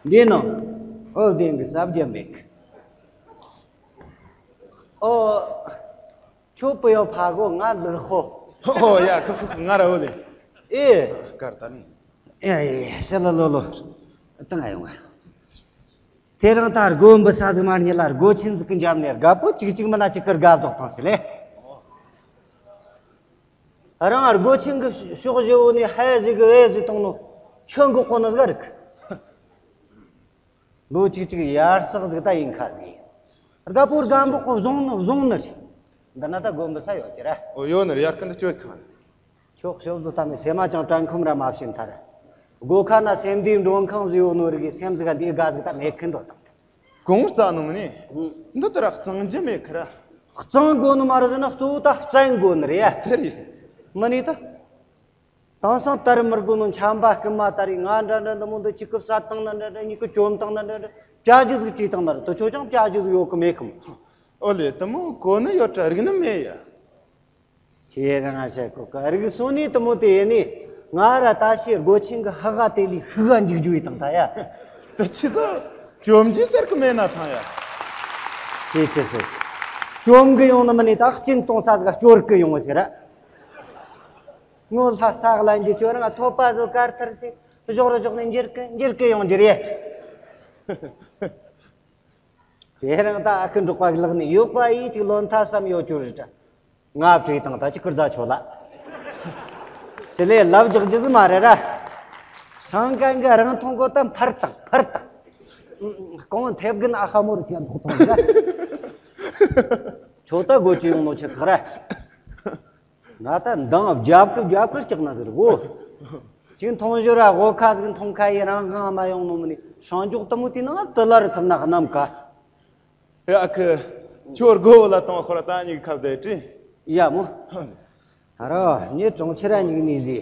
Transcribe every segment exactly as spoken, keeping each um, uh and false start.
འདི་ནང་ཨོ་བདེན་གི་ཟབ་རྒྱ་མེད་གི། ཨོ། ཁྱོད་པུ་ཡོ་ཕ་གོ་ང་ལུག་ཧོ། ཨོ་ཡ་ཁ་ཁ་ང་ར་ཨོ་ལེ། ཨེ། ཀར་ད་ནི། ཨེ་ཨེ་ཤ་ལ་ལོ་ལོ། ཏང་ཨ་ཡོང་ང་། དེ་རིང་ད་སྒོ་འབུད་ས་ཟིག་མར་ཉལ་ལ་སྒོ་ཆེན་ཟིག་གི་འཇབ་ནས་རྒད་པོ་གཅིག་གཅིག་མིན་ན་གཅིག་གི་རྒད་བཟློག་བཏང་ཟེར་ལེ། རང་སྒོ་ཆེན་གི་ཕྱོགས་བཞི་བོ་ནས་ཧའི་ཟིག་གི་ཨེ་ཟིག་བཏང་ནོ་ཆུ་འགོག་གོ་ནི་ཟིག་རིག། ལོ་གཅིག་གཅིག་ཡར་སག་ཟིག་ད་ཡིན་ཁ་ཟིག་ཡིན། རྒད་པོ་རྒན་པོ་ཁོ་བཟུང་ནི་བཟུང་ནི་རེད། འདི་ན་ད་སྒོ་འབུད་ས་ཡོད་ཀྱི་ར། ཨོ་ཡོད་ནི་རེད། ཡར་ཀན་དུ་སྤྱོད་ཁང་རེད། ཁྱོད་ཤོབ་དུ་ད་ནི་སེམས་མ་ཅང་དྲན་ཁོམ་ར་མ་བྱིན་ཐར། སྒོ་ཁ་ན་སེམས་བདེའི་མགྲོན་ཁང་ཟིག་ཡོད་ནོ་རིག་གི་སེམས་ཟིག་ག་འདི་དགའ་ཟིག་ད་མེད་ཁན་འདོད་དང་། གོང་རྩ་ནོ་མི་ནི། ཨུ། འདི་ལྟར་གཙང་རྒྱུ་མེད་ཁི་ར། གཙང་དགོ་ནི་མ་རེད་ཟེར་ན་གཙོ་བོ་ད་བཙན་དགོ་ནི་རེད་ཡ། དེ་རེད། མི་ནི་ད། དེང་སང་དར་མི་དགོ་ནོ་ཆམ་པ་རྐུན་མ་ད་རེད། ང་འདྲ་འདྲ་འདི་མོ་འདི་གཅིག་གི་བསད་བཏང་ན་འདྲ་འདྲ། གཉིས་གི་བཅོམ་བཏང་ན་འདྲ་འདྲ། བྱ་རྒྱུ་ཟིག་བྲིས་བཏང་ན་རེད། དེ་ཆོ་ཅང་བྱ་རྒྱུ་ཟིག་ཡོད་གི་མེད་གི་མོ། ཨོ་ལེ་དེ་མོ་གོ་ནི་ཡོད་དྲ་རིག་ནི་མེད་ཡ། ཁྱེད་རང་ང་བཤད་གོ་གི་རིག་སོང་ནི་དེ་མོ་དེ་ཡིན་ནི། ང་ར་ད་ཤེས་སྒོ་ཆེན་གི་ཧ་ཧ་དེ་ལས་ཤི་ག་འཇིག་རྒྱུ་ཡི་དང་ད་ཡ། དེ་ཆི་ཟིག་བཅོམ་རྒྱུ་ཟེར་གི་མེད་ན་ཐང་ཡ། ཁྱེད་ཆི་ཟེར། བཅོམ་གི་ཡོང་ནི་མིན་ནི་ད་གཅིན་གཏོང་ས་ཟིག་སྐྱོར་གི་ཡོང་ཟེར་ར། ངོ་ལྷ་ས་གླ་འཇི་ཁྱོད་རང་ཐོབ་པ་བཟོ་གར་ཐར་སི་གཞོགས་རུ་གཞོགས་ནས་འགྱུར་གི་འགྱུར་གི་ཡོང་རྒྱུ་རེད། དེ་རིང་ད་ཨ་ཁུ་འབྲོག་པ་གི་ལག་ནས་ཡོག་པ་ཡིས་ཅིག་ལོན་ཐབས་བསམ་ཡོད་རྒྱུ་རེད་དྲ། ང་བྲིས་དང་ད་ཅི་ཀིར་རྫ་ཆོ་ལ། སི་ལེ་ལབ་རྒྱག་རྒྱུ་ཟི་མ་རེད་ར། ཧྲང་ཀན་གི་རང་མཐོང་གོ་ད་འཕར་དང་འཕར་དང་། གོང་ཐེབ་གིན་ཨ་ཁ་མོ་རུ་ཐེན་ཐོག་ཐོང་ར། ཆོ་ད་སྒོ་ཅི་ཡོང་ནོ་ཆི་ཁག་ར། ང་ད་འདང་རྒྱབ་ཀི་རྒྱབ་ཀི་ལྕགས་ན་ཟེར་གོ། ཅིག་མཐོང་ཞོར་ར་སྒོ་ཁ་ཟིག་མཐོང་ཁ་ཡི་རང་གང་མ་ཡོང་ནོ་མི་ནི་ཧྲང་འཇོག་ཏུ་མོ་དེ་ནང་དུ་ལར་ཐུབ་ན་གནམ་ཀ། ཡ་ཨ་ཁུ། ཁྱོད་སྒོ་བོ་ལ་གཏོང་ཁོ་ར་ད་གཉིས་ཁ་བརྡ་དྲི། ཡ་མོ། ཨ་རོ་ངས་གྲོང་ཁྱེར་ར་གཉིས་ནས་ཟེ།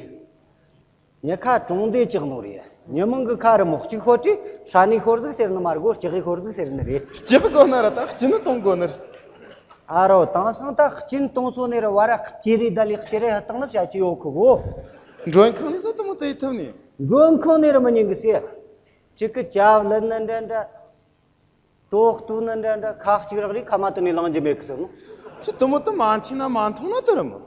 ཉི་ཁ་གྲོང་སྡེ་ལྕགས་ནོ་རེད། ཉི་མང་གི་ཁ་རི་མོ་གཅིག་ཤོར་དྲི་ཧྲ་ནི་ཤོར་ཟིག་ཟེར་ནི་མ་རེད་གོ། ལྕགས་ཤོར་ཟིག་ཟེར་ནི་རེད། ལྕགས་དགོ་ནི་ར་ད་གཅིན་ནི་གཏོང་དགོ་ནི་ར། ཨ་རོ་དེང་སང་ད་གཅིན་གཏོང་སོ་ནི་ར་བ་ར་གཅེ་རེ་ད་ལི་གཅེ་རེ་ཧ་བཏང་ལབ་བྱ་ཅི་ཡོད་ཁུ་གོ། མགྲོན་ཁང་ནི་ཟོ་དུ་མོ་ད་ཡི་ཐུབ་ནི། མགྲོན་ཁང་ནི་ར་མི་ཉན་གི་ཟེ། གཅིག་གི་ཅབ་ལི་ནི་འདྲ་འདྲ། ཏོག་ཏུ་ནི་འདྲ་འདྲ་ཁག་ཅིག་རག་རི་ཁ་མ་ཏུ་ནི་ལང་རྒྱུ་མེད་གི་ཟེར་ནོ། ཅི་དུ་མོ་དུ་མ་འཐེན་ན་མ་མཐོང་ན་དུ་ར་མོ།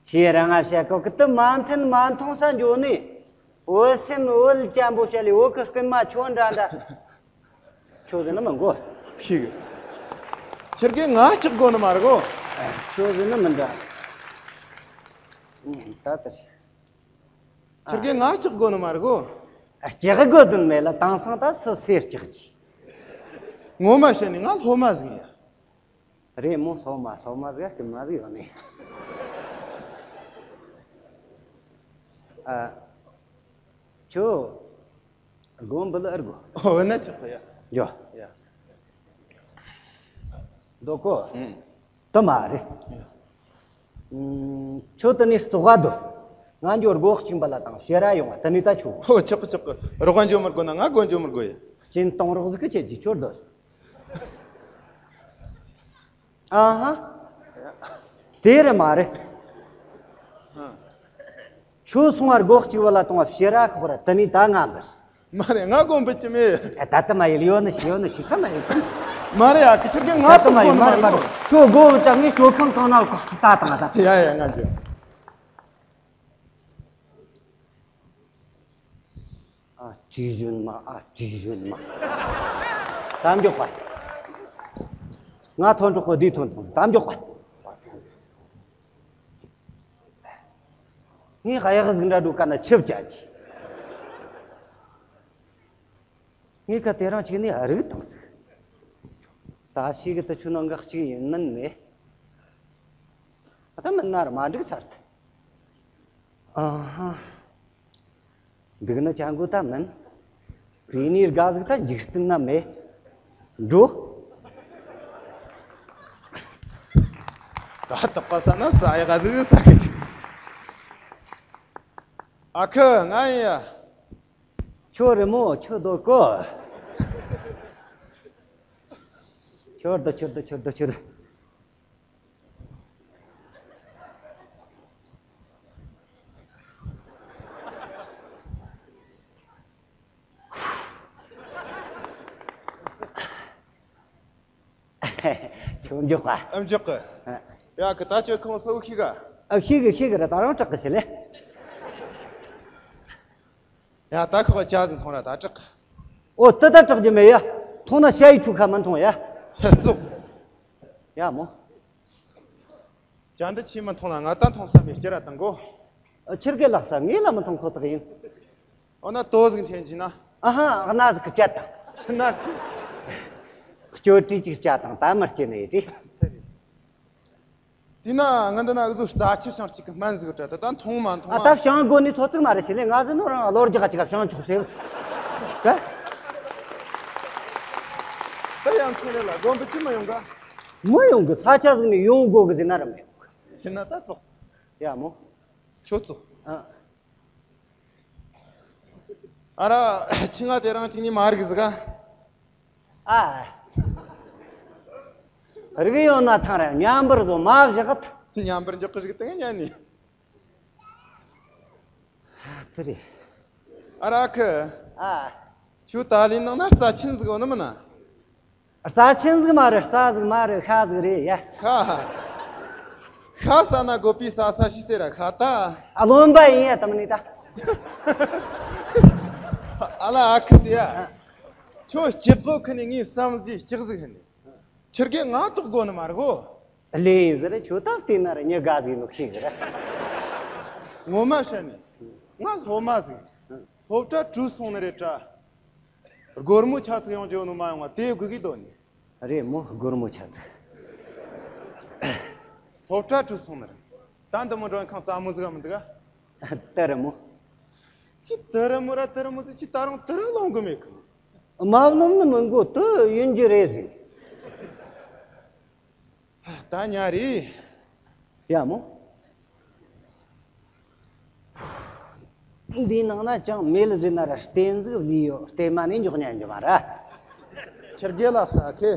ཁྱེད་རང་ང་བཤད་གོ་གི་དུ་མ་འཐེན་མ་མཐོང་ས་འགྱོ་ནི། འོད་སེམས་འོད་ཅན་པོ་བཤད་ལི་འོད་གི་རྐུན་མ་ཆོ་འདྲ་འདྲ། ཆོ་ཟེར་ནི་མི་འགོ། ཤིག་ཁྱེད་ཀྱིས་ང་ལྕགས་དགོ་ནི་མ་རེད་གོ། ཆོ་ཟེར་ནི་མི་འདྲ། ད་ལྟ་ཞིག་ཁྱེད་ཀྱིས་ང་ལྕགས་དགོ་ནི་མ་རེད་གོ། ལྕགས་དགོ་དོན་མེད་ལ་དེང་སང་ད་སུ་སེར་ལྕགས་ཀྱི། ངོ་མ་བཤད་ནི་ང་སློབ་མ་ཟིག་ཡིན། རེད་མོ། སློབ་མ་སློབ་མ་ཟིག་རྐུན་མ་ཟིག་ཡོད་ནི། ཨ། ཁྱོད། དགོན་པ་ལ་ཨར་དགོ། འོ་ན་ཆོག་གི་ཡ། ཡོ། ཡ། རྡོ་ཀོ། ཨུམ། དུ་མ་རེད། ཡ། ཨུམ། ཁྱོད་དུ་ནི་བཙོག་ག་འདོད། ང་འགྱོ་སྒོ་གཅིག་པ་ལ་དང་ཕྱེ་ར་ཡོང་བ་དུ་ནི་ད་ཆོག་འོ་ཆོག་གི་ཆོག་གི། རོགས་པ་འཇོ་མི་དགོ་ན་ང་སྒོ་འཇོ་མི་དགོ་ཡ། གཅིན་གཏོང་རོགས་ཟིག་གི་ཁྱེད་ཀྱི་ཁྱོད་འདོད། ཨ་ཧ། དེ་རེད་མ་རེད། ཁྱོད་སོང་བར་སྒོ་གཅིག་བ་ལ་གཏོང་བ་ཕྱི་ར་ཁོག་ར་དེ་ནས་ད་ང་འབུལ། མ་རེད། ང་དགོན་པ་ཅི་མེད། ཨ་ད་ལྟ་མ་ཡིན་ཡོད་ནི་ཞིག་ཡོད་ནི་ཞིག་ད་མ་ཡིན། མ་རེད་ཨ་ཁུ་ཁྱེད་ཀྱིས་ང་ད་ལྟ་མ་ཡིན་མ་རེད་མ་རེད། ཁྱོད་སྒོ་བུ་དྲག་ངས་སྤྱོད་ཁང་གང་ན་ཁོག་ཅི་ལྟ་དང་ད། ཡ་ཡ་ང་འཇོ། ཨ་ཅི་བཞོན་མ་ཨ་ཅི་བཞོན་མ། གཏམ་མགྱོགས་པ། ང་ཐོན་གྲོགས་པོ་འདིའི་ཐོན་ཐོན་གཏམ་མགྱོགས་པ། ངས་གཡག་ཟིག་འདྲ་འགྲོ་ཀ་ན་ཆིབས་བཅད་ཀྱི། ངས་ཀ་དེ་རང་ཅིག་ནས་རིག་བཏང་ཟིག་ད་ཤི་གི་ད་ཆུ་ནང་འགག་ཅིག་ཡིན་མིན་མེད། ད་མིན་ན་ར་མ་འགྲིག་ཚར་ཐལ། ཨ་ཧ། འདུག་ན་ཅང་གོ་ད་མིན། རི་ནི་དགའ་ཟིག་ད་འཇིག་རྟེན་ན་མེད། འགྲོ། ད་ལྟ་པ་ས་ན་ས་ཡ་ག་ཟིག་ས་གི་ཅིག་ཨ་ཁུ་ང་ཡིན་ཡ། ཁྱོད་རེད་མོ། ཁྱོད་སྡོད་གོ། ཁྱོད་སྡོད་ཁྱོད་སྡོད་ཁྱོད་སྡོད་ཁྱོད་སྡོད། ཁྱོད་མགྱོགས་པ། ཨ་མགྱོགས་གི། ཨ། ཡ་གི་ད་ཁྱོད་ཁང་སོ་ཤི་ག་ཨ་ཤི་གི་ཤི་གི་ར་ད་རང་སྐྲག་གི་ཟེར་ལེ། ཡ་ད་ཁོ་ཅག་ཟིག་མཐོང་ར་ད་སྐྲག་ཨོ་ཏི་ད་སྐྲག་རྒྱུ་མེད་ཡ། མཐོང་ན་ཤ་ཡི་ཆུ་ཁ་མི་མཐོང་ཡ། ཙོག་ཡ་མོ། ཅང་འདི་ཆི་མི་མཐོང་ན་ང་ད་མཐོང་ས་མེད་སྐྱེ་ར་དང་གོ། ཨ་ཁྱེད་ཀྱི་ལགས་ས་ངས་ལ་མི་མཐོང་ཁོ་ཐག་ཡིན། འོ་ན་ཏོ་ཟིག་འཐེན་གྱིས་ན། ཨ་ཧ་ཨ་ན་ཟིག་གི་བཅད་དང་། ནར་ཆི། སྐྱོ་དྲིས་ཅིག་བཅད་དང་ད་མི་སྐྱེ་ནི་ཡིན་དྲིས། དེས་ན་ང་འདི་ན་འུ་ཟོ་རྩ་ཆུ་ཤིང་གཅིག་གི་སྨན་ཟིག་གི་སྤྲད་ད་ད་མཐོང་མ་མཐོང་ཨ་ད་བྱང་སྒོ་ནས་ཚོ་ཚིག་མ་རེད་ཞེས་ལས་ང་ཟིག་ནོ་རང་ལོ་རྒྱག་ཅིག་བྱང་ཆོག་ཟེར། ད་ཡང་ཚེ་རེ་ལ་དགོན་པ་ཅི་མ་ཡོང་ག་མི་ཡོང་གི་ས་ཆ་ཟིག་ནས་ཡོང་དགོ་གི་ཟེར་ན་ར་མི་ཡོང་གི་ཡིན་ན་ད་ཙོག་ཡ་མོ། ཁྱོད་ཙོག་ཨ། ཨ་ར་ཁྱི་ང་དེ་རང་གཅིག་ནི་མ་རིག་ཟིག་ག་ཨ། རིག་ཡོད་ན་ཐང་ར་མཉམ་པར་བཟོ་མ་བཞག་གི་མཉམ་པར་འཇོག་གི་ཟིག་དེ་ཉན་ནི། དེ་རེད། ཨ་ར་ཁི། ཨ། ཁྱོད་ད་ལིན་ནང་ན་རྩ་ཆེན་ཟིག་ཡོད་ནི་མིན་ན། རྩ་ཆེན་ཟིག་མ་རེད། རྩ་ཟིག་མ་རེད། ཤ་ཟིག་རེད་ཡ། ཤ། ཤ་ཟ་ན་དགོས་པའི་ས་ས་ཤི་ཟེར་ར་ཤ་ད། ཨ་རློན་པ་ཡིན་ཡ་ད་མ་ནི་ད། ཨ་ལ་ཨ་ཁི་ཟེར་ཡ། ཁྱོད་སྐྱག་གོ་ཁི་ནི་ངའི་བསམ་གཟས་སྐྱག་ཟིག་ཧི་ནི། ཁྱེད་ཀྱིས་ང་དོགས་དགོ་ནི་མ་རེད་གོ། ལེ་ཡིན་ཟེར་ཁྱོད་ད་བལྟས་ན་ར་ཉི་དགའ་ཟིག་ནོ་ཤེས་གི་ར། ངོ་མ་བཤད་ནི། ང་སློབ་མ་ཟིག་སློབ་གྲྭ་གྲོལ་སོང་ནི་རེད་དྲ། སྒོར་མོ་ཆ་ཚིག་ཡོང་རྒྱུ་ནོ་མ་ཡོང་བ་དེ་དགོས་གི་དོ་ནི། རེད་མོ་སྒོར་མོ་ཆ་ཚིག་སློབ་གྲྭ་གྲོལ་སོང་ནི་རེད། ད་འདི་མོ་འགྲོ་ཁང་ཙ་མོ་ཟིག་ག་མི་འདུག་ག་དེ་རེད་མོ། ཅི་དེ་རེད་མོ་ར་དེ་རེད་མོ་ཟིག་ཅི་ད་རུང་དེ་རིང་ལོང་གི་མེད་གི། མ་ལོང་ནི་མི་འགོ་དེ་ཡིན་རྒྱུ་རེད་ཟིག་ད་ཉ་རེད། ཡ་མོ། འདིའི་ནང་ན་ཅང་མེད་ལ་ཟེར་ན་ར་རྟེན་ཟིག་བསླུས་ཡོད། རྟེན་མ་ནས་མགྱོགས་ཉན་རྒྱུ་མ་ར། ཁྱེད་དགེ་ལགས་ས་ཁེ།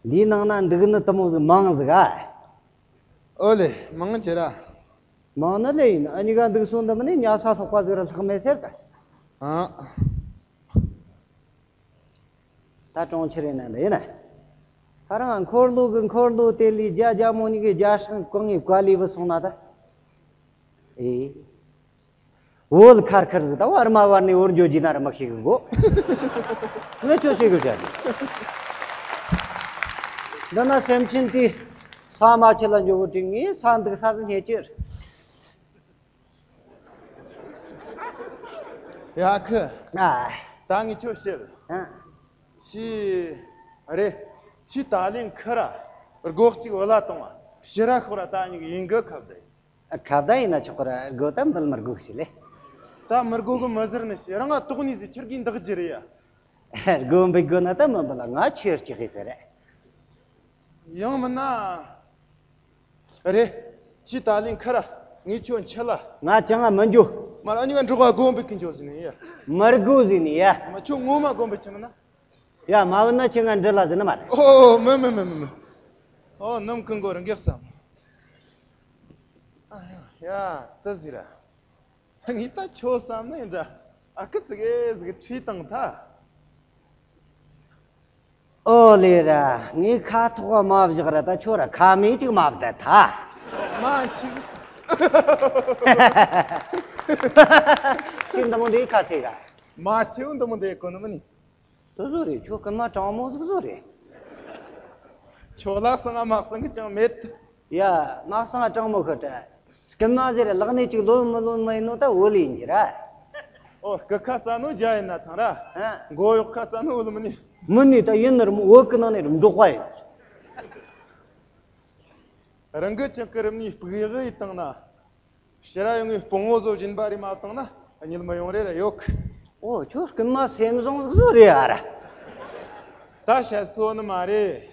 འདིའི་ནང་ན་འདུག་ནི་དེ་མོ་ཟིག་མང་ཟིག་ཨ། ཨོ་ལེ་མང་ཆེ་ར། མང་ན་ལེ་ཡིན། ཨ་ཉི་ག་འདུག་སོང་འདི་མིན་ནི་ཉ་ས་ལྷག་པ་ཟིག་ར་ལྷག་མེད་ཟེར་ག་ཨ། ད་གྲོང་ཁྱེར་ཡིན་ན་འདི་ཡིན་ན། ཁ་རང་འཁོར་ལོ་གི་འཁོར་ལོ་དེ་ལས་རྒྱ་རྒྱ་མོ་གཉིས་ཀྱི་རྒྱ་སྲང་གང་ངེས་བཀའ་ལས་བུད་སོང་ན་ད། ཨེ། བོད་ཁར་ཁར་ཟིག་ད་བར་མ་བར་ནས་བོར་འགྱོ་རྒྱུ་ན་ར་མི་ཤེས་གི་གོ་ངས་ཁྱོད་ཤེས་གི་བྱ་རྒྱུ། འདི་ན་སེམས་ཅན་དེ་ས་མ་ཆེ་ལ་འགྱོ་གི་དྲིན་ངས་ས་འདུག་ས་ཟིག་རྙེད་ཀྱི། ཡ་ཁི། ཨ། ད་ངས་ཁྱོད་བཤད། ཨ། ཆི། རེད། ཆི་ད་ལན་ཁི་ར། སྒོ་གཅིག་བུ་ལ་གཏོང་བ། ཕྱི་ར་ཤོག་ར་ད་ཉིག་ཡིན་གི་ཁ་བརྡ་ཡིན། ཁ་བརྡ་ཡིན་ན་ཆོག་གི་ར་སྒོ་ད་འབུལ་མི་དགོས་ཤི་ལེ། ད་མི་དགོས་གི་མི་ཟེར་ནི་ཤི་རང་ང་དོགས་ནི་ཟི་ཁྱེར་གི་འདག་རྒྱུ་རེད་ཡ། སྒོ་འབུལ་དགོས་ན་ད་མི་འབུལ་ང་ཆེར་སྐྱེ་གི་ཟེར། ཡང་མིན་ན། རེད། ཆི་ད་ལན་ཁི་ར། ངས་ཁྱོད་འཆི་ལ། ང་ཅང་ང་མི་འགྱོ། མ་ར་ཨ་ཉི་ག་འགྲོ་ག་སྒོ་འབུལ་གི་འགྱོ་ཟིན་ནི་ཡ། མི་དགོས་ཟིན་ནི་ཡ། མ་ཁྱོད་ངོ་མ་སྒོ་འབུལ་ཆི་མིན་ན། ཡ་མ་བུད་ན་ཁྱེད་ང་འདྲི་ལ་ཟིན་ནི་མ་རེད། ཨོ་མི་མི་མི་མི་མི། ཨོ་ནམ་ཀུན་གོ་རང་གེགས་སམ། ཨ་ཡ་ད་ཟི་ར། ངས་ད་ཁྱོད་བསམ་ནི་འདྲ། ཨ་ཁུ་ཙི་གེ་ཟིག་ཁྲིད་བཏང་ཐལ། ཨོ་ལེ་ར་ངས་ཁ་ཐོག་མ་བཞག་ར་ད་ཁྱོད་ར་ཁ་མེད་ཅིག་མ་བསྡད་ཐལ། མ་ཆིག་ཅི་འདི་མོ་འདི་ཁ་ཟེར་ག་མ་སེའུ་འདི་མོ་འདི་གོ་ནི་མིན་ནི། དེ་བཟོ་རེད། ཁྱོད་རྐུན་མ་དྲང་མོ་ཟིག་བཟོ་རེད། ཁྱོད་ལ་གསང་ང་མ་གསང་གི་ཅང་མེད། ཡ། མ་གསང་ང་དྲང་མོ་ཤོད་དྲ། རྐུན་མ་ཟེར་ལག་ནས་ཅིག་ལོན་མི་ལོན་མ་ཡིན་ནོ་ད་བོད་ལ་ཡིན་གྱི་ར། ཨོ་རྐུ་ཁ་རྩ་ནོ་རྒྱ་ཡིན་ན་ཐང་ར། ཨ། མགོ་གཡོག་ཁ་རྩ་ནོ་བོད་ལ་མིན་ནི། མིན་ནི་ད་ཡིན་ནི་ར་མོ་བོད་ཀྱི་ནང་ནས་ར་འབྲོག་པ་ཡིན། རང་གི་ཅག་གི་རིམ་ནས་སྤུག་ཡག་ཡིད་བཏང་ན། ཕྱི་ར་ཡོང་ངས་སྤོང་བོ་བཟོ་སྦྱིན་པ་རེ་མ་བཏང་ན་གཉིད་མི་ཡོང་རེ་ར་ཡོད་གི། ཨོ་ཁྱོད་རྐུན་མ་སེམས་བཟང་ཟིག་བཟོ་རེད་ཨ་ར། ད་བཤད་སྲོལ་ནི་མ་རེད།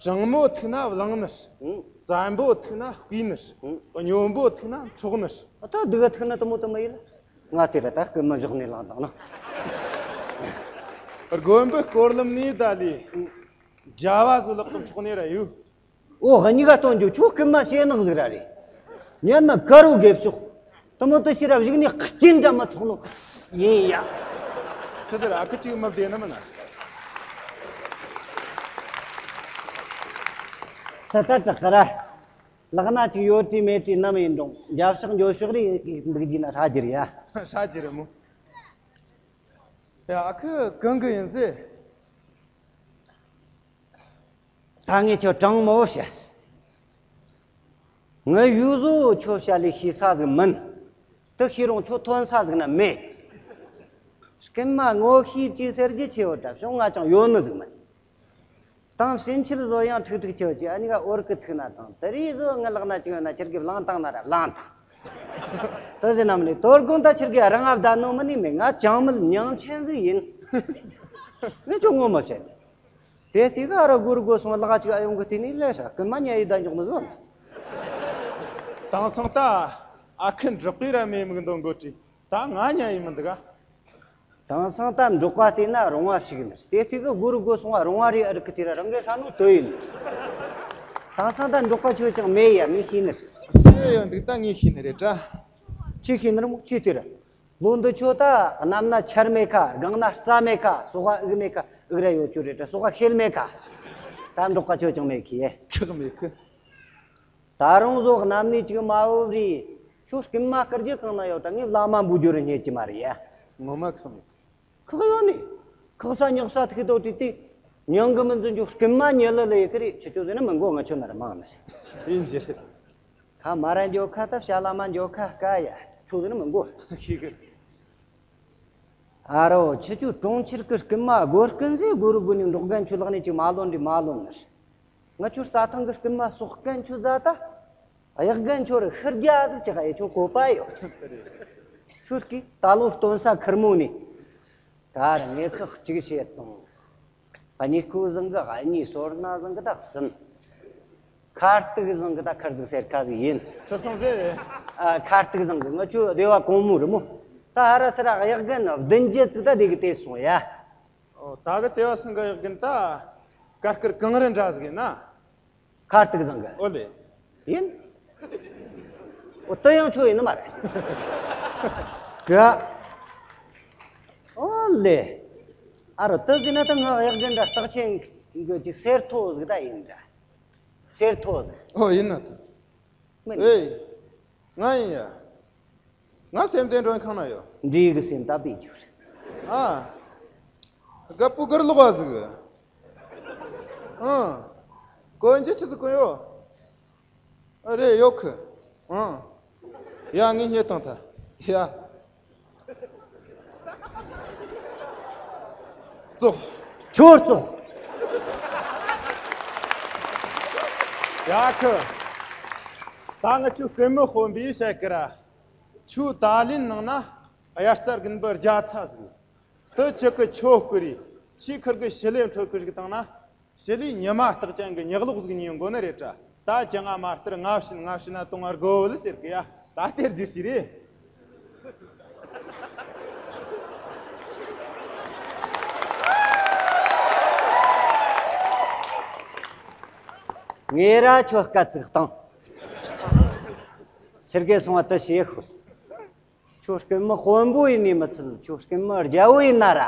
དྲང་མོ་ཐུག་ན་བླངས་ནི། ཨང་། བཙན་པོ་ཐུག་ན་བརྐུས་ནི། ཨང་། གཉོམ་པོ་ཐུག་ན་འཕྲོག་ནི། ཨ་ད་སྡུག་ག་ཐུག་ན་དུ་མོ་དུ་མ་ཡིན་ལ། ང་དེ་ར་ད་རྐུན་མ་བཞག་ནས་བླངས་བཏང་ན། དགོན་པའི་སྐོར་ལམ་ནས་ད་ལས། ཨང་། རྒྱ་བ་བཟོ་ལག་གི་འཕྲོག་ནས་ར་ཡོད། ཨོ་གཉིས་ཀ་སྟོན་རྒྱུ་ཁྱོད་རྐུན་མ་ཞེ་ནག་ཟིག་ར་རེད། ཉན་ན་དཀར་བོ་དགེ་ཕྱོགས། དུ་མོ་དུ་ཤི་ར་བཞུགས་ནས་གཅིན་འདྲ་མ་ཚོགས་ནོ། ཡིན་ཡ། ཆི་དེ་ར་ཨ་ཁུ་གཅིག་མི་བདེ་ནི་མིན་ན། ད་ལྟ་དྲག་གི་ར། ལག་ན་ཅིག་ཡོད་དྲིས་མེད་དྲིས་ནམ་ཡིན་རུང་རྒྱབ་ཤོག་འགྱོ་ཤོག་རེ་འདུག་རྒྱུ་ན་ཧྲ་རྒྱུ་རེད་ཡ། ཧྲ་རྒྱུ་རེད་མོ། ཡ་ཨ་ཁུ་གང་གི་ཡིན་ཟེ། ད་ངས་ཁྱོད་དྲང་མོ་བཤད། ངའི་ཡུལ་བཟོ་ཁྱོད་བཤད་ལས་ཤེས་ས་ཟིག་མིན། དེ་ཤེས་རུང་ཁྱོད་ཐོན་ས་ཟིག་ན་མེད། རྐུན་མ་ངོ་ཤེས་ཀྱི་ཟེར་རྒྱུ་ཆེ་བོ་འདྲ་བྱུང་ང་ཅང་ཡོད་ནི་ཟིག་མིན། དང་ཕྱིན་ཆད་བཟོ་ཡང་ཁྲིག་ཁྲིག་ཆེ་བོ་ཆེ་ཨ་ནི་ག་འོར་གི་ཐུག་ན་དང་དེ་རིགས་བཟོ་ངའི་ལག་ན་ཅིག་ཡོད་ན་ཁྱེར་གི་བླངས་བཏང་ན་ར་བླངས་དང་། དེ་ཟེར་ནམ་ལས་དོ་དགོང་ད་ཁྱེར་གི་རང་ཨ་བདའ་ནོ་མིན་ནི་མེད། ང་ཅང་མིན་མྱང་ཆེན་ཟིག་ཡིན། ངས་ཁྱོད་ངོ་མ་བཤད་ནི། དེ་དུས་ཀ་ར་སྒུར་སྒུར་སོང་ལག་ཅིག་ཨ་ཡོང་གི་དེ་ནས་ལས་ཧྲ་རྐུན་མ་ཉལ་ཡི་ད་འཇོག་མི་བཟོ་ན། དེང་སང་ད་ཨ་ཁུ་འབྲོག་པའི་ར་མེད་མིག་འདོན་དགོ་དྲིས་ད་ང་ཉལ་ཡི་མི་འདུག་ག་དེང་སང་ད་འབྲོག་པ་བལྟས་ན་རོང་བ་ཞིག་ཡིན། དེ་དུས་ཀ་སྒུར་སྒུར་སོང་བ་རོང་བ་རེད་ཨ་རི་ཀི་དེ་ར་རང་གི་ཧྲ་ནོ་དོ་ཡིན། དེང་སང་ད་འབྲོག་པ་ཆོས་ཀྱང་མེད་ཡ་ངས་ཤེས་ནི་རེད། སེ་ཡོད་འདུག་ད་ངས་ཤེས་ནི་རེད་དྲ། ཅི་ཤེས་ནི་རེད་མོ་ཅི་དེ་ར། ལོ་འདི་ཆོ་ད་གནམ་ན་ཆར་མེད་ཁ། སྒང་ན་རྩྭ་མེད་ཁ། ཟོག་ག་དབུགས་མེད་ཁ། དབུགས་ར་ཡོད་རྒྱུ་རེད་དྲ། ཟོག་ག་ཤེལ་མེད་ཁ། ད་འབྲོག་པ་ཆོ་ཅང་མེད་ཁི་ཡེ། ཁག་མེད་ཁི། ད་རུང་ཟོག་གནམ་ནས་ཅིག་མ་བབས་རེད། ཁྱོད་རྐུན་མ་བསྐུར་རྒྱུ་གང་ན་ཡོད་དྲ། ངས་བླ་མ་འབུལ་རྒྱུ་རུ་རྙེད་ཀྱི་མ་རེད་ཡ། ངོ་མ་ཁག་མེད་ཁི། ཁག་ཡོད་ནི། ཁག་ས་ཉག་ས་ཐུག་དོ་དྲིས་ཏེ། མྱང་གི་མི་འཛིན་རྒྱུ་རྐུན་མ་ཉལ་ལ་ལ་ཡི་ཁི་རེད། ཁྱེད་ཆོ་ཟེར་ན་མི་མགོ་ང་ཆོ་ན་ར་མང་ནི་རེད། ཡིན་རྒྱུ་རེད། ཁ་མ་ར་འགྱོ་ཁ་ད་ཤ་ལ་མ་འགྱོ་ཁ་དཀའ་ཡ། ཁྱོད་ཟེར་ན་མི་མགོ། ཤེས་གི། ཨ་རོ་ཁྱེད་ཆོ་གྲོང་ཁྱེར་གི་རྐུན་མ་སྒོ་རྐུན་ཟེ་སྒོ་རུ་སྒོ་ནས་འབྲོག་རྒན་ཆོ་ལག་ནས་ཅིག་མ་ལོན་འདི་མ་ལོན་ནི་རེད། ང་ཆོ་རྩྭ་ཐང་གི་རྐུན་མ་ཟོག་རྐུན་ཆོ་ཟ་ད། གཡག་རྒན་ཆོ་རུ་ཤི་རྒྱ་ཟིག་ཅིག་ཨེ་ཆོ་གོ་པ་ཡོད། ཁྱོད་ཀྱིས་ད་ལོ་སྟོན་ས་ཁེར་མོ་ནས། ད་ར་ངས་ཁག་གཅིག་བྱེད་དང་། གཉིས་ཀོ་བཟང་གི་གཉིས་སོར་ན་བཟང་གི་ད་གསུམ། ཁ་ཏིག་བཟང་གི་ད་ཁར་ཟིག་སེར་ཁ་ཟིག་ཡིན། སི་སང་ཟེ། ཨ་ཁ་ཏིག་བཟང་གི་ང་ཆོ་སྡེ་བ་གོང་མོ་རི་མོ། ད་ཧ་ར་སི་ར་གཡག་རྒན་བདུན་བརྒྱད་ཅིག་ད་སྡེ་གི་དེ་སོང་ཡ། ཨོ་ད་གི་དེ་བ་སང་གི་གཡག་རྒན་ད་དཀར་དཀར་གངས་རི་འདྲ་ཟིག་ཡིན་ན། ཁ་ཏིག་བཟང་གི། ཨོ་ལེ། ཡིན། ཨོ་ད་ཡང་ཆོ་ཡིན་ནི་མ་རེད། ག་ཨོ་ལེ། ཨ་རོ་ད་ཟིན་ན་ད་ང་གཡག་རྒན་འདྲ་རྟགས་ཅན་གི་ཅིག་སེར་ཐོ་ཟིག་ད་ཡིན་འདྲ། སེར་ཐོ་ཟིག་ཨོ་ཡིན་ན་ད། མིན། ཨེ། ང་ཡིན་ཡ། ང་སེམས་དེ་མགྲོན་ཁང་ན་ཡོད། འདྲེ་གི་སེམས་ད་པའི་རྒྱུ་རེད། ཨ། རྒད་པོ་གར་ལོག་པ་ཟིག་ཨ། གོན་རྒྱུ་ཆི་ཟིག་གོན་ཡོད། ཨ་རེད་ཡོད་ཁི། ཨ། ཡ་ངས་རྙེད་བཏང་ཐལ། ཡ། ཙོག་ཁྱོད་ཙོག་ཡ་ཁི། ད་ང་ཆོ་རྐུན་མི་དཔོན་པོས་བཤད་ཀི་ར། ཆོ་ད་ལན་ནང་ན་དབྱར་རྩྭ་དགུན་འབུ་རྒྱ་ཚ་ཟིག་དུ་ཅི་ཀི་ཆོ་བསྐུར་རེ། ཆི་ཁིར་གི་ཞི་ལས་འཕྲོད་ཀི་ཞིག་བཏང་ན། ཞི་ལིའི་ཉི་མ་རྟགས་ཅན་གི་ཉག་ལོག་ཟིག་ཉོས་འགོ་ནི་རེད་དྲ། ད་ཅི་ང་མ་སྟེར་ང་བྱིན་ང་བྱིན་ན་གཏོང་བར་དགོ་བོ་ལ་ཟེར་གི་ཡ། ད་སྟེར་རྒྱུ་ཞིག་རེད། ངས་ར་ཁྱོད་སྐད་ཅིག་བཏང་། ཁྱེད་ཀྱིས་སོང་བ་དུ་ཞེས་ཤོད། ཁྱོད་རྐུན་མ་དཔོན་པོ་ཡིན་ནི་མི་ཚད། ཁྱོད་རྐུན་མ་རྒྱལ་པོ་ཡིན་ན་ར།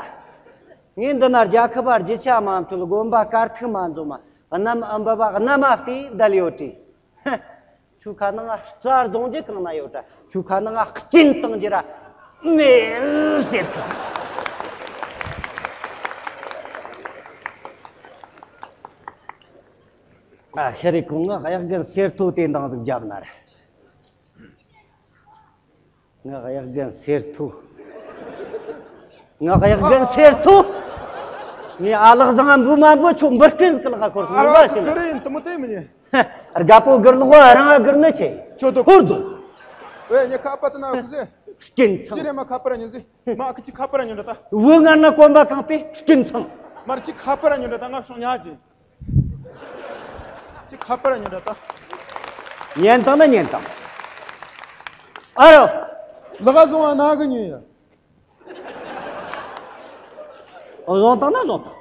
ངས་འདི་ན་རྒྱལ་ཁབ་པ་རྒྱུ་ཆ་མ་འཕྲོད། དགོན་པ་དཀར་ཐིག་མ་འཛོམས། གནམ་ཨ་འབབ་པ་གནམ་མ་བལྟས་བསྡད་ཡོད་དྲིས། ཧ། ཁྱོད་ཁ་ནང་ང་རྩྭ་རྫོང་རྒྱུ་གང་ན་ཡོད་དྲ། ཁྱོད་ཁ་ནང་ང་གཅིན་བཏང་རྒྱུ་ར་མེད་ཟེར་གི་ཟིག་ཨ་ཤི་རེ་ཁོང་ང་གཡག་རྒན་སེར་ཐོ་དེ་འདང་ཟིག་བརྒྱབ་ན་ར། ང་གཡག་རྒན་སེར་ཐོ། ང་གཡག་རྒན་སེར་ཐོ། ངའི་ཨ་ལགས་བཟང་ང་འབུ་མ་འབུ་ཆོ་འབུ་རྐུན་ཟིག་ལ་ཁོར་ཨ་ངོ་ར་བ་ཞིག་ཁི་རེ་ཡིན་དུ་མོ་དེ་མི་ཉན། རྒད་པོ་གུར་ལོག་རང་ང་གུར་ནི་ཆེ། ཁྱོད་དོ་ཧུར་དོ། ཨེ་ཉེ་ཁ་པ་དུ་ན་ཁུ་ཟེ། རྐུན་ཚང་། ཅི་རེ་མ་ཁ་པར་ཉན་ཟེ། མ་ཁི་ཅི་ཁ་པར་ཉན་འདྲ་ད། བུ་ང་ན་གོམ་པ་གང་པའི་རྐུན་ཚང་། མར་ཅི་ཁ་པར་ཉན་འདྲ་ད་ང་ཤོང་ཉག་ཅི། ཅི་ཁ་པར་ཉོན་འདྲ་ད། ཉན་དང་ན་ཉན་དང་། ཨ་རོ། ལག་བཟུང་བ་ན་གི་ཉོན་ཡ། ཨོ་བཟུང་དང་ན་བཟུང་དང་།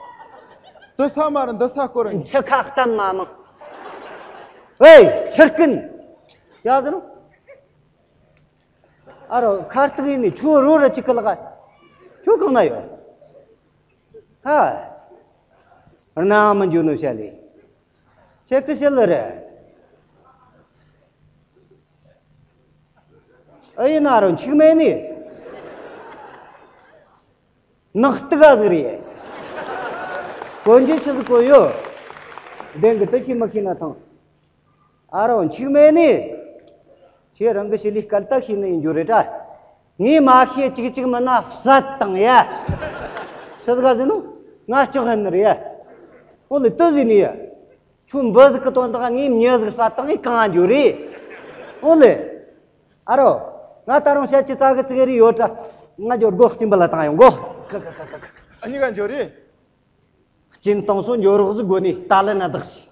འདི་ས་མ་རེད་འདི་ས་སྐོར་ར་ཉོན། ཁྱི་ཁ་གཏམ་མ་མང་། ཨེ་ཁྱི་རྐུན། ཡ་ཟེར་རོ། ཨ་རོ་ཁ་སྟག་ཡིན་ནི་ཁྱོད་རོ་ར་ཅིག་གི་ལག་ཁྱོད་གང་ན་ཡོད། ཧ། རྣ་མི་འཇུ་ནོ་བཤད་ལེ། ཁྱེད་ཀྱི་བཤད་ལེ་རེད། ཨེ་ཡིན་ན་རོ་འཆིག་མེད་ནི། ནག་སྟུག་ག་ཟིག་རེད། གོན་རྒྱུ་ཆི་ཟིག་གོན་ཡོད། བདེན་གི་དེ་ཆི་མི་ཤེས་ན་ཐང་། ཨ་རོ་འཆིག་མེད་ནི། ཁྱེད་རང་གི་ཞི་ལིའི་སྐད་ད་ཤེས་ནི་ཡིན་རྒྱུ་རེད་དྲ། ངས་མ་ཤེས་གཅིག་གཅིག་མིན་ན་བསད་བཏང་ཡ། ཆི་ཟིག་ག་ཟེར་ནོ། ང་ལྕགས་ཧན་ནི་རེད་ཡ། འོ་ལེ་དེ་ཟེར་ནི་ཡ། ཁྱོད་འབུ་ཟིག་གི་དོན་དག་ངས་མྱི་ཟིག་བསད་བཏང་ངས་གང་འགྱོ་རེད། འོ་ལེ། ཨ་རོ། ང་ད་རུང་བཤད་ཀྱི་རྩ་གི་ཙི་གེ་རེ་ཡོད་དྲ། ང་འགྱོ་སྒོ་གཅིན་པ་ལ་བཏང་ཡོང་གོ། ཨ་ནི་ག་འགྱོ་རེད། གཅིན་གཏོང་སོ་འགྱོ་རོགས་ཟིག་དགོས་ནི་ད་ལན་ན་བདག་ཞིག